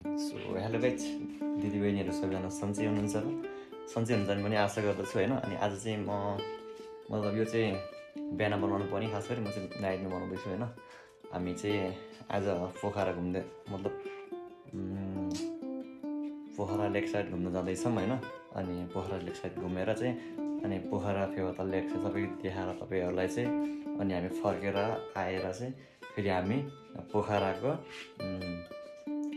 So hello guys, दिदीबहिनीहरू सबैजना सन्चै हुनुहुन्छ र सन्चै हुनुहुन्छ भने आशा गर्दछु होइन। अनि आज चाहिँ मतलब यो चाहिँ बिहान बनाउनु पर्ने, खास गरी म चाहिँ नाइटमा बनाउँदैछु होइन। हामी चाहिँ आज पोखरा घुम्दै मतलब पोखरा लेक साइड घुम्न जाँदैछौँ होइन। अनि पोखरा लेक साइड घुमेर चाहिँ अनि पोखरा फेवाताल लेक चाहिँ सबै देखाएर तपाईँहरूलाई चाहिँ अनि हामी फर्केर आएर चाहिँ फेरि हामी पोखराको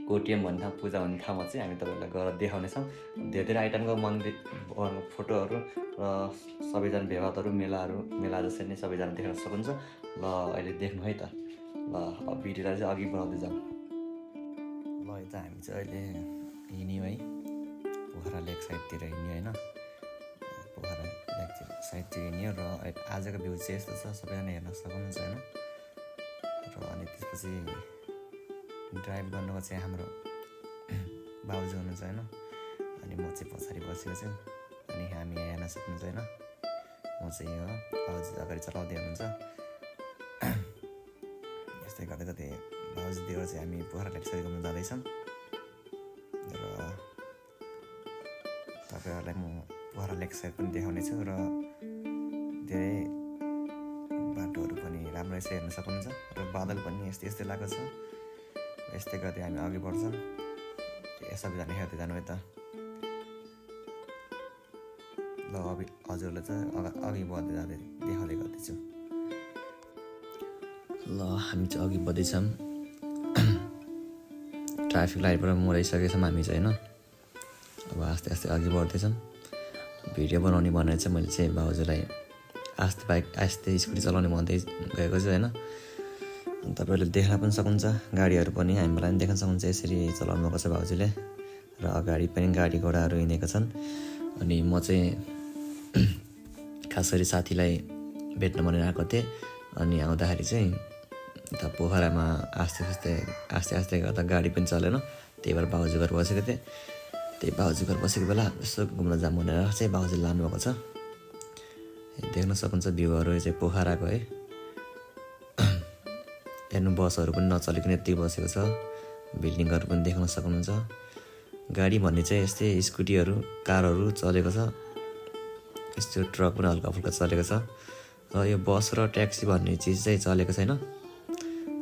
कोटिएम भन्ने ठाउँ, पूजा भन्ने ठाउँमा चाहिँ हामी तपाईँहरूलाई गएर देखाउनेछौँ। धेरै धेरै आइटमको मन्दिर फोटोहरू र सबैजना भेवातहरू मेला जसरी नै सबैजना देख्न सक्नुहुन्छ। ल अहिले देख्नु है त। ल अब भिडियोलाई चाहिँ अघि बढाउँदै जाउँ। ल यता हामी चाहिँ अहिले हिँड्यौँ है, पोखरा लेक साइडतिर हिँड्यौँ होइन। पोखरा लेक साइडतिर हिँड्यौँ र आजको भ्यू चाहिँ यस्तो छ, सबैजना हेर्न सक्नुहुन्छ होइन। र अनि त्यसपछि ड्राइभ गर्नुको चाहिँ हाम्रो बाउजू हुनुहुन्छ होइन। अनि म चाहिँ पछाडि बसेको छु। अनि हामी यहाँ हेर्न सक्नुहुन्छ होइन। म चाहिँ यो बाउजू अगाडि चलाउँदै हुनुहुन्छ। यस्तै गर्दै गर्दै बाउजूतिर चाहिँ हामी पोखरा लेक साइड घुम्न जाँदैछौँ। र तपाईँहरूलाई म पोखरा लेक साइड पनि देखाउने छु र धेरै बाटोहरू पनि राम्रै छ, हेर्न सक्नुहुन्छ। र बादल पनि यस्तै लागेको छ। यस्तै गर्दै हामी अघि बढ्छौँ। सबैजना हेर्दै जानु है त। ल हजुरलाई चाहिँ अघि बढ्दै जाँदै देखाउँदै गर्दैछु। ल हामी चाहिँ अघि बढ्दैछौँ। ट्राफिक लाइटबाट मोडाइसकेछौँ हामी चाहिँ होइन। अब आस्ते आस्ते अघि बढ्दैछौँ। भिडियो बनाउने भनेर चाहिँ मैले चाहिँ बाउजूलाई आस्ते स्कुटी चलाउने भन्दै गएको छु होइन। तपाईँहरूले देख्न पनि सक्नुहुन्छ, गाडीहरू पनि हामीलाई पनि देख्न सक्नुहुन्छ। यसरी चलाउनु भएको छ बाउजूले। र अगाडि पनि गाडी घोडाहरू हिँडेका छन्। अनि म चाहिँ खास गरी साथीलाई भेट्न भनेर आएको थिएँ। अनि आउँदाखेरि चाहिँ यता पोखरामा आस्ते आस्ते गर्दा गाडी पनि चलेन। त्यही भएर बाउजू घर बसेको थिएँ। त्यही बाउजू घर बसेको बेला यसो घुम्न जाऊँ भनेर चाहिँ बाउजूले लानुभएको छ। देख्न सक्नुहुन्छ भ्यूहरू चाहिँ पोखराको है। हेर्नु बसहरू पनि नचलेको यति बसेको छ। बिल्डिङहरू पनि देख्न सक्नुहुन्छ। गाडी भन्ने चाहिँ यस्तै स्कुटीहरू कारहरू चलेको छ। यस्तो ट्रक पनि हल्का फुल्का चलेको छ। र यो बस र ट्याक्सी भन्ने चिज चाहिँ चलेको छैन।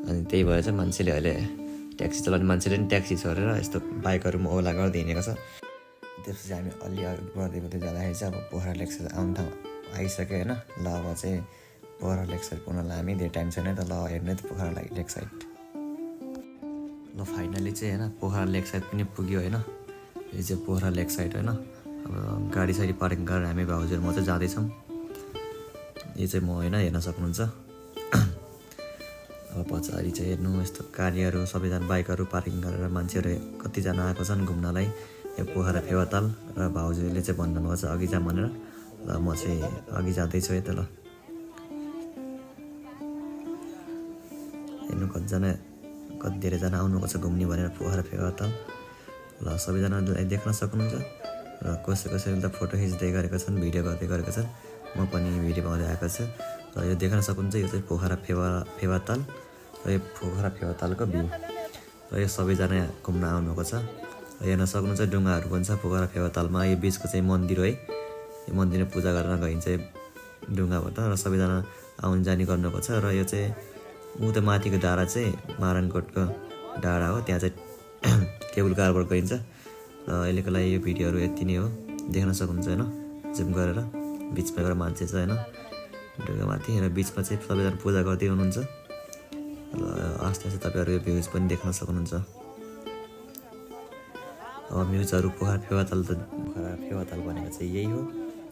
अनि त्यही भएर चाहिँ मान्छेले अहिले ट्याक्सी चलाउने मान्छेले पनि ट्याक्सी छोडेर यस्तो बाइकहरूमा ओला गर्दै हिँडेको छ। त्यसपछि हामी अलि अघि बढ्दै जाँदाखेरि चाहिँ अब पोखरा लेक साइड आउने ठाउँ आइसक्यो होइन। ल अब चाहिँ पोखरा लेक साइड पुग्नलाई हामी धेरै टाइम छैन त। ल हेर्नु त पोखरा लेक साइड। ल फाइनली चाहिँ होइन पोखरा लेक साइड पनि पुग्यो होइन। यो चाहिँ पोखरा लेक साइड होइन। अब गाडी साडी पार्किङ गरेर हामी भाउजूहरू म चाहिँ जाँदैछौँ। यो चाहिँ म होइन, हेर्न सक्नुहुन्छ। अब पछाडि चाहिँ हेर्नु यस्तो गाडीहरू सबैजना बाइकहरू पार्किङ गरेर मान्छेहरू कतिजना आएको छन् घुम्नलाई यो पोखरा फेवाताल। र भाउजूले चाहिँ भन्नुभएको छ अघि जाऊँ भनेर। र म चाहिँ अघि जाँदैछु है त। ल हेर्नु कति धेरैजना आउनुभएको छ घुम्ने भनेर पोखरा फेवाताल। ल सबैजनालाई देख्न सक्नुहुन्छ। र कसैले त फोटो खिच्दै गरेको छन्, भिडियो गर्दै गरेको छन्। म पनि भिडियो बनाउँदै आएको छु। र यो देख्न सक्नुहुन्छ, यो चाहिँ पोखरा फेवाताल। र यो पोखरा फेवातालको भ्यू। र यो सबैजना घुम्न आउनुभएको छ। हेर्न सक्नुहुन्छ ढुङ्गाहरू पनि छ पोखरा फेवातालमा। यो बिचको चाहिँ मन्दिर हो है। यो मन्दिरमा पूजा गर्न गइन्छ ढुङ्गाबाट। र सबैजना आउन जाने गर्नुभएको छ। र यो चाहिँ उता माथिको डाँडा चाहिँ मारानकोटको डाँडा हो। त्यहाँ चाहिँ केबुल कारबाट गइन्छ। र अहिलेको लागि यो भिडियोहरू यति नै हो, देख्न सक्नुहुन्छ होइन। जुम गरेर बिचमा एउटा मान्छे छ होइन ढुङ्गामाथि। र बिचमा चाहिँ सबैजना पूजा गर्दै हुनुहुन्छ। र आस्ते आस्ते तपाईँहरू यो भ्युज पनि देख्न सक्नुहुन्छ। अब भ्युजहरू पोखरा फेवाताल भनेको चाहिँ यही हो।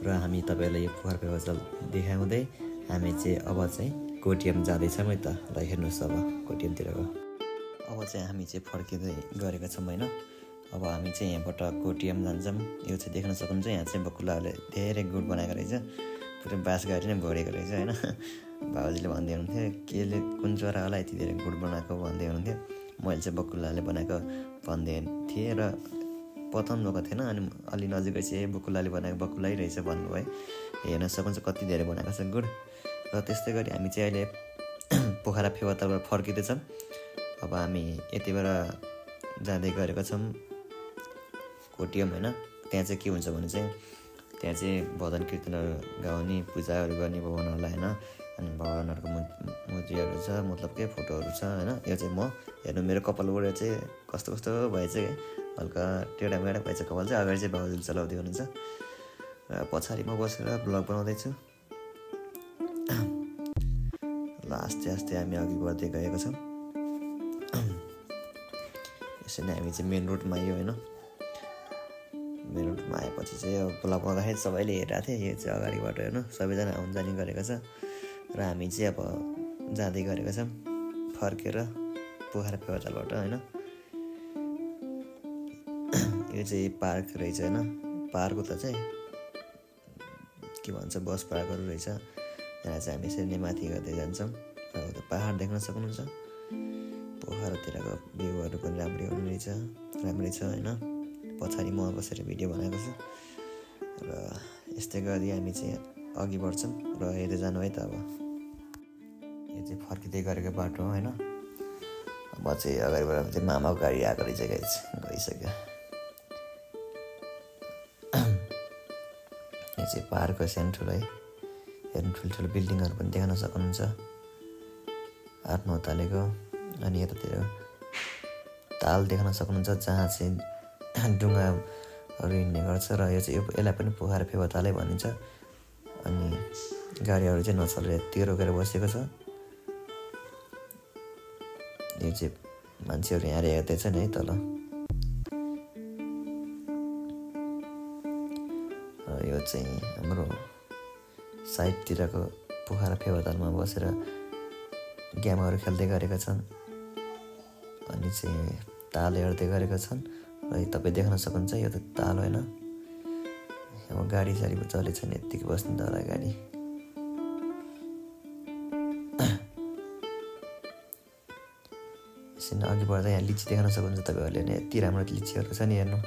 र हामी तपाईँहरूलाई यो पोखरा फेवाताल देखाउँदै हामी चाहिँ अब चाहिँ कोटिएम जाँदैछौँ है त। ल हेर्नुहोस् अब कोटिएमतिरको। अब चाहिँ हामी चाहिँ फर्किँदै गरेका छौँ होइन। अब हामी चाहिँ यहाँबाट कोटिएम जान्छौँ। यो चाहिँ देख्न सक्नुहुन्छ, यहाँ चाहिँ बकुल्लाहरूले धेरै गुड बनाएको रहेछ। पुरै बाँस गाडी नै भरेको रहेछ होइन। बाबुजीले भन्दै हुनुहुन्थ्यो केले कुन चरा होला यति धेरै गुड बनाएको भन्दै हुनुहुन्थ्यो। मैले चाहिँ बकुल्लाले बनाएको भन्दै थिएँ र पत्ताउनु भएको थिएन। अनि अलि नजिकै चाहिँ बकुल्लाले बनाएको बकुल्लै रहेछ भन्नुभयो। हेर्न सक्नुहुन्छ कति धेरै बनाएको छ गुड। र त्यस्तै गरी हामी चाहिँ अहिले पोखरा फेवातालबाट फर्किँदैछौँ। अब हामी यति बेला जाँदै गरेका छौँ कोटियम होइन। त्यहाँ चाहिँ के हुन्छ भने चाहिँ त्यहाँ चाहिँ भजन कीर्तनहरू गाउने पूजाहरू गर्ने भगवानहरूलाई होइन। अनि भगवानहरूको मूर्तिहरू छ मतलब के फोटोहरू छ होइन। यो चाहिँ म हेर्नु मेरो कपालबाट चाहिँ कस्तो कस्तो भएछ क्या हल्का टेढा मेढा भएछ कपाल चाहिँ। अगाडि चाहिँ बाबुले चलाउँदै हुनुहुन्छ र पछाडि म बसेर ब्लग बनाउँदैछु। ल आस्ते आस्ते हामी अघि बढ्दै गएका छौँ। यसरी नै हामी चाहिँ मेन रोडमा आयो होइन। मेन रोडमा आएपछि चाहिँ अब ब्लग बनाउँदाखेरि सबैले हेरिरहेको थिएँ। यो चाहिँ अगाडिबाट होइन सबैजना आउन जाने गरेको छ र हामी चाहिँ अब जाँदै गरेका छौँ फर्केर पोखरा फेवातालबाट होइन। यो चाहिँ पार्क रहेछ होइन। पार्कको त चाहिँ के भन्छ बस पार्कहरू रहेछ। यहाँ चाहिँ हामी यसरी नै माथि गर्दै जान्छौँ र उता पाहाड देख्न सक्नुहुन्छ। पोखरातिरको भ्यूहरू पनि राम्रै छ होइन। पछाडि म बसेर भिडियो बनाएको छु र यस्तै गरी हामी चाहिँ अघि बढ्छौँ र हेर्दै जानु है त। अब यो चाहिँ फर्किँदै गरेको बाटो हो होइन। म चाहिँ अगाडिबाट चाहिँ मामाको गाडी आएको रहेछ गइसक्यो। यो चाहिँ पार्कको सानो ठुलो है। हेर्नु ठुल्ठुलो बिल्डिङहरू पनि देख्न सक्नुहुन्छ 8-9 तलेको। अनि यतातिर ताल देख्न सक्नुहुन्छ जहाँ चाहिँ डुङ्गाहरू हिँड्ने गर्छ र यो चाहिँ यसलाई पनि पोखरा फेवातालै भनिन्छ। अनि गाडीहरू चाहिँ नचलेर यति रोकेर बसेको छ। यो चाहिँ मान्छेहरू यहाँ हेर्दैछन् है तल। यो चाहिँ हाम्रो साइडतिरको पोखरा फेवातालमा बसेर गेमहरू खेल्दै गरेका छन्। अनि चाहिँ ताल हेर्दै गरेका छन् र तपाईँ देख्न सक्नुहुन्छ यो त ताल होइन। अब गाडी साडी चलेको छैन यत्तिकै बस्नु त होला गाडी। यसरी अघि बढ्दा यहाँ लिची देख्न सक्नुहुन्छ तपाईँहरूले नै यति राम्रो लिचीहरू छ नि हेर्नु।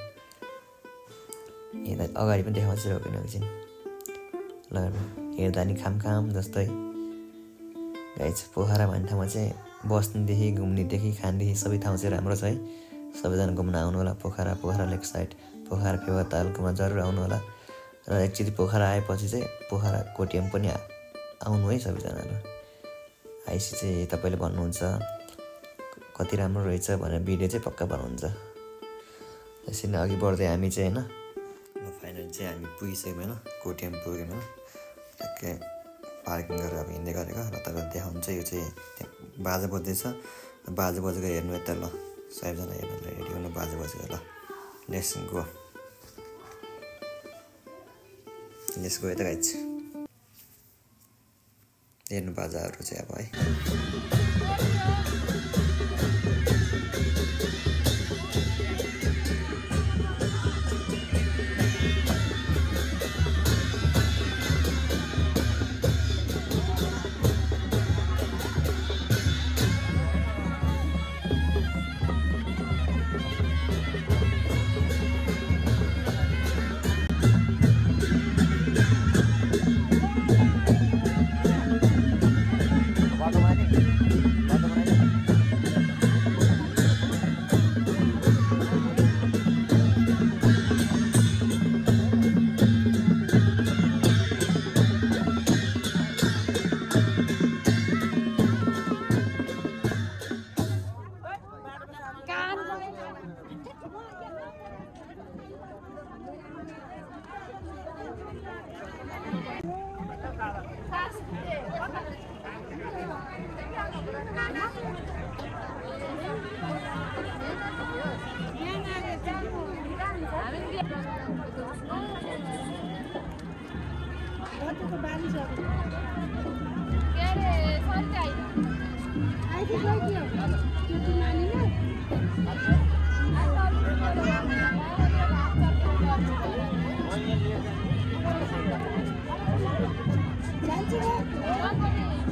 यता अगाडि पनि देखाउँछु रोकेन एकछिन ल हेर्दा नि खामखाम जस्तै गाइस। पोखरा भन्ने ठाउँमा चाहिँ बस्नुदेखि घुम्नेदेखि खानदेखि सबै ठाउँ चाहिँ राम्रो छ है। सबैजना घुम्न आउनु होला पोखरा लेक साइड पोखरा फेवातालकोमा जरुर आउनु होला। र एकचोटि पोखरा आएपछि चाहिँ पोखरा कोटियम पनि आउनु है सबैजनाहरू। आइसी चाहिँ तपाईँले भन्नुहुन्छ कति राम्रो रहेछ भनेर भिडियो चाहिँ पक्का बनाउनुहुन्छ। यसरी नै अघि बढ्दै हामी चाहिँ होइन फाइनली चाहिँ हामी पुगिसक्यौँ होइन कोटियम पुग्यौँ होइन। ट्याक्कै पार्किङ गरेर अब हिँड्दै गरेको र तपाईँलाई देखाउँछ। यो चाहिँ त्यहाँ बाजा बज्दैछ। बाजा बजेको हेर्नु यता ल सबैजना हेर्नु रेडी हुनु बाजा बजेको ल। लेट्स गो यता गाइज हेर्नु बाजाहरू चाहिँ अब है।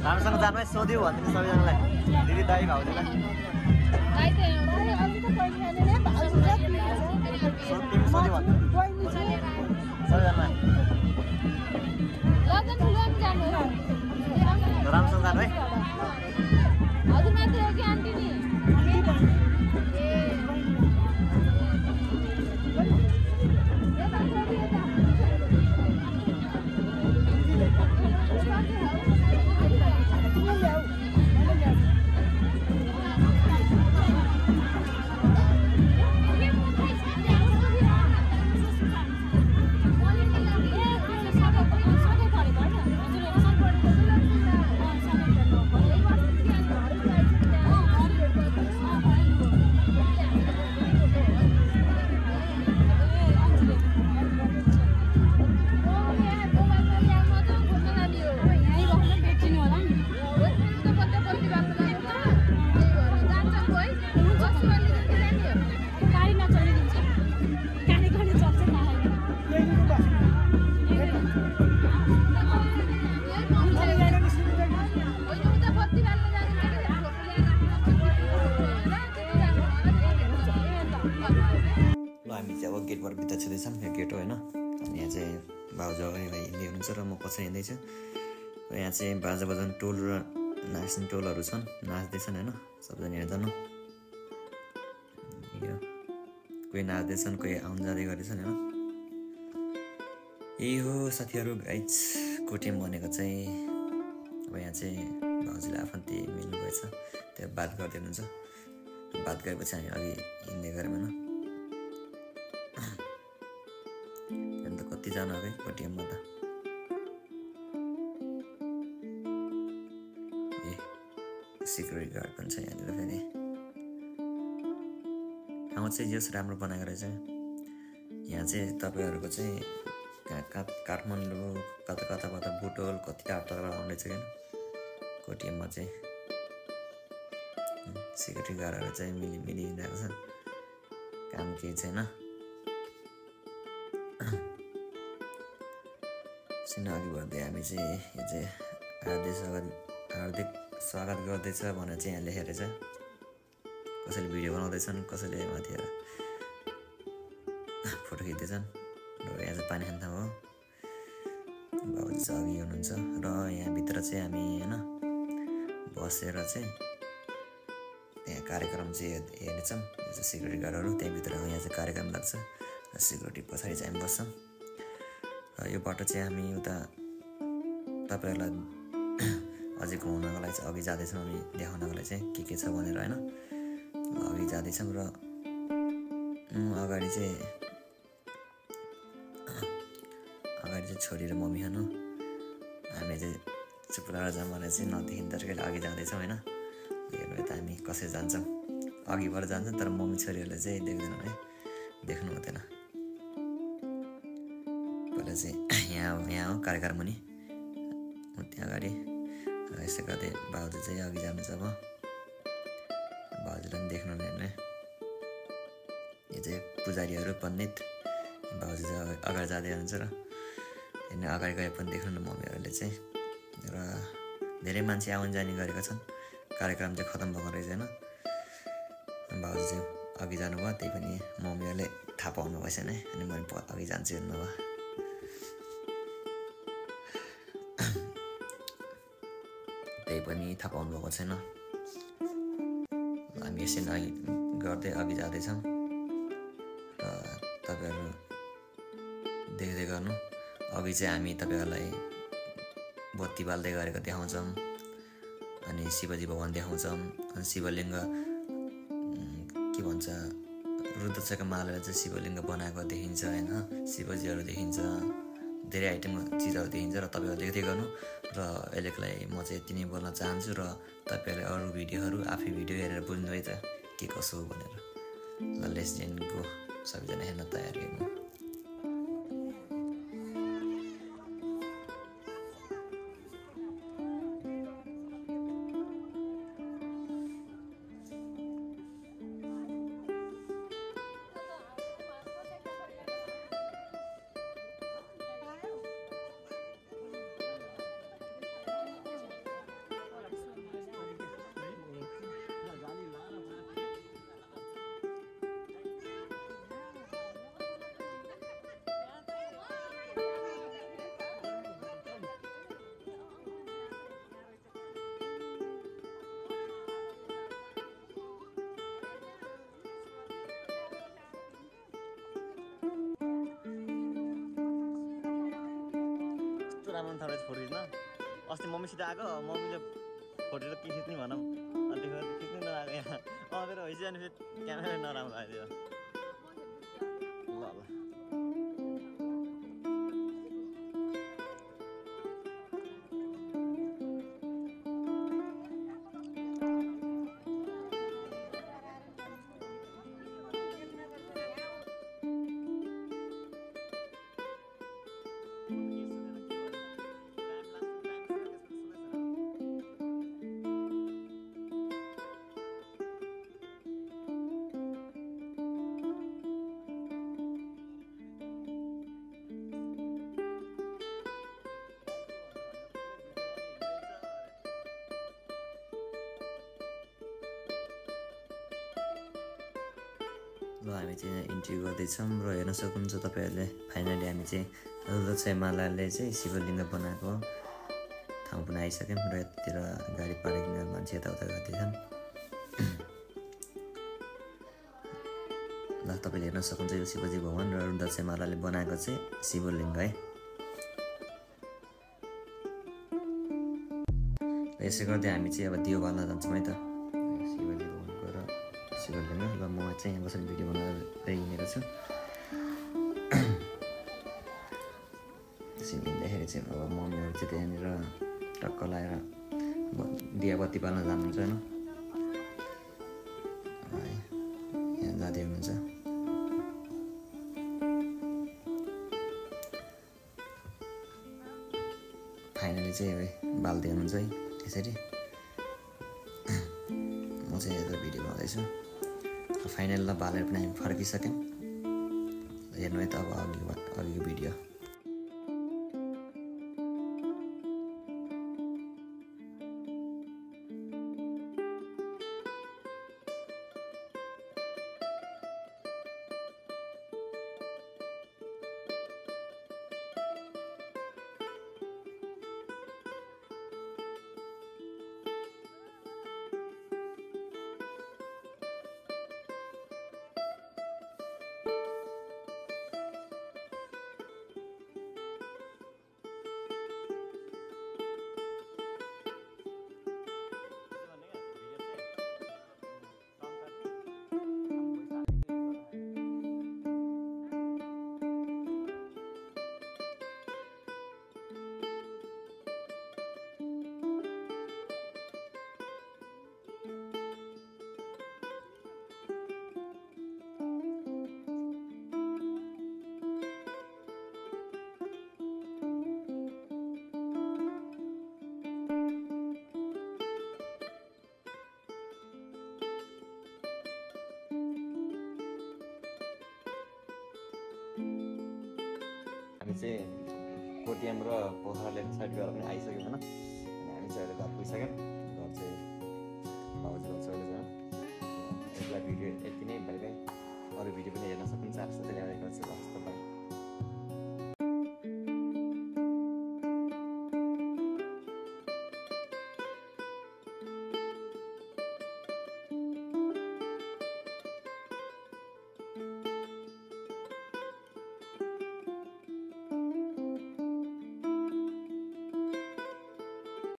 हामीसँग जानुमै सोध्यो भन्दिनु सबैजनालाई दिदी दाइ भाउजूलाई सोध्यो भन्नु सबैजनालाई राम्रोसँग जानु है। ल हामी चाहिँ अब गेटबाट भित्र छिर्दैछौँ। यो गेट हो होइन। अनि यहाँ चाहिँ भाउजू अगाडि हिँड्दै हुनुहुन्छ र म पछाडि हिँड्दैछु। र यहाँ चाहिँ बाजा बजाउने टोल र नाच्ने टोलहरू छन्, नाच्दैछन् होइन। सबजना हेर्दैनौँ, यो कोही नाच्दैछन्, कोही आउनु जाँदै गर्दैछन् होइन। यही हो साथीहरू गाइज कोटिएम भनेको चाहिँ। अब यहाँ चाहिँ भाउजूले आफन्ती मिल्नुभएछ, त्यो बात गर्दै हुनुहुन्छ। बात गरेपछि हामी अघि हिँड्दै गऱ्यौँ होइन। अन्त कतिजना हो है कोटिएममा त। ए सिक्युरिटी गार्ड पनि छ यहाँनिर फेरि। ठाउँ चाहिँ जस राम्रो बनाएको रहेछ। यहाँ चाहिँ तपाईँहरूको चाहिँ काठमाडौँ कता कताबाट बुटोल कति टाढाबाट आउँदैछ क्या कोटिएममा चाहिँ। सिक्युरिटी गार्डहरू चाहिँ मिलिरहेको छ, काम केही छैन। सिन अघि बढ्दै हामी चाहिँ यो चाहिँ हार्दिक स्वागत गर्दैछ भनेर चाहिँ यहाँ लेखेर छ। कसैले भिडियो बनाउँदैछन्, कसैले माथि फोटो खिच्दैछन्। र यहाँ चाहिँ पानी खाने ठाउँ हो। भाउजू चाहिँ अघि हुनुहुन्छ र यहाँभित्र चाहिँ हामी होइन बसेर चाहिँ यहाँ कार्यक्रम चाहिँ हेर्नेछौँ। यो चाहिँ सिक्युरिटी गार्डहरू त्यहीँभित्र हो। यहाँ चाहिँ कार्यक्रम लाग्छ र सिक्युरिटी पछाडि चाहिँ हामी बस्छौँ। र यो बाटो चाहिँ हामी उता तपाईँहरूलाई अझै घुमाउनको लागि चाहिँ अघि जाँदैछौँ। हामी देखाउनको लागि चाहिँ के छ भनेर होइन। अघि जाँदैछौँ र अगाडि चाहिँ छोरी र मम्मी खानु। हामी चाहिँ चुप लगाएर जाऊँ भनेर चाहिँ नदेखिने तरिकाले अघि जाँदैछौँ होइन। हेर्नु यता हामी कसरी जान्छौँ, अघिबाट जान्छौँ तर मम्मी छोरीहरूले चाहिँ देख्दैन है, देख्नु हुँदैन। पहिला चाहिँ यहाँ हो कार्यक्रम हुने, त्यहाँ अगाडि यसो गर्दै भाउजू चाहिँ अघि जानुहुन्छ। अब भाउजूलाई पनि देख्नु हेर्ने। यो चाहिँ पुजारीहरू पण्डित, भाउजू चाहिँ अगाडि जाँदै हुनुहुन्छ र हेर्ने अगाडि गए पनि देख्नु न मम्मीहरूले चाहिँ। र धेरै मान्छे आउन जाने गरेका छन्। कार्यक्रम चाहिँ खतम भएको रहेछ होइन। भाउजू चाहिँ अघि जानुभयो, त्यही पनि मम्मीहरूले थाहा पाउनु भएछ नि। अनि मैले अघि जान्छु हेर्नु भयो। त्यही पनि थाहा पाउनु भएको छैन। हामी यसरी अघि गर्दै अघि जाँदैछौँ र तपाईँहरू देख्दै गर्नु। अघि चाहिँ हामी तपाईँहरूलाई बत्ती बाल्दै गरेको देखाउँछौँ। अनि शिवजी भगवान् देखाउँछौँ। अनि शिवलिङ्ग के भन्छ रुद्राक्षको मालाले चाहिँ शिवलिङ्ग बनाएको देखिन्छ होइन। शिवजीहरू देखिन्छ, धेरै आइटम चिजहरू देखिन्छ र तपाईँहरू देख्दै गर्नु। र अहिलेको लागि म चाहिँ यति नै बोल्न चाहन्छु। र तपाईँहरूले अरू भिडियोहरू आफै भिडियो हेरेर बुझ्नु है त के कसो हो भनेर। ल लेट्स गो, सबैजना हेर्न तयारी हेर्नु। राम्रो थाहा रहेछ फोटो खिच्न। अस्ति मम्मीसित आएको, मम्मीले फोटो के खिच्ने भनौँ, अन्त खिच्नु नआएको यहाँ। मेरो भइसक्यो फेरि क्यामेरा नराम्रो आइदियो। ल ल ल हामी चाहिँ इन्ट्री गर्दैछौँ र हेर्न सक्नुहुन्छ तपाईँहरूले फाइनली हामी चाहिँ रुद्राक्ष मालाले चाहिँ शिवलिङ्ग बनाएको ठाउँ पनि आइसक्यौँ र यतातिर गाडी पार्किङ मान्छे यताउता गर्दैछन्। ल तपाईँले हेर्न सक्नुहुन्छ यो शिवजी भगवान् र रुद्राक्ष मालाले बनाएको चाहिँ शिवलिङ्ग है। र यसै गर्दै हामी चाहिँ अब दियो बाल्न जान्छौँ है त शिवजी भगवान्को र शिवलिङ्ग। ल म चाहिँ यहाँ बसेर भिडियो बनाएर हिँडेको छु। त्यसरी हिँड्दाखेरि चाहिँ अब मम्मीहरू चाहिँ त्यहाँनिर टक्क लगाएर दिया बत्ती बाल्न जानुहुन्छ होइन। यहाँ जाँदै हुनुहुन्छ। फाइनली चाहिँ बाल्दै हुनुहुन्छ है यसरी। म चाहिँ यता भिडियो बनाउँदैछु। फाइनल ल बालेर पनि हामी फर्किसक्यौँ। हेर्नु है त अब अघिको भिडियो। हामी चाहिँ कोटियाम र पोखराले साइड गरेर पनि आइसक्यौँ होइन। अनि हामी चाहिँ अहिले घर पुगिसक्यौँ। घर चाहिँ भाउजू घर छेउमा छ। यसलाई भिडियो यति नै, बाइ बाइ। अरू भिडियो पनि हेर्न सक्नुहुन्छ। आफ्नो ल्याइरहेको छु।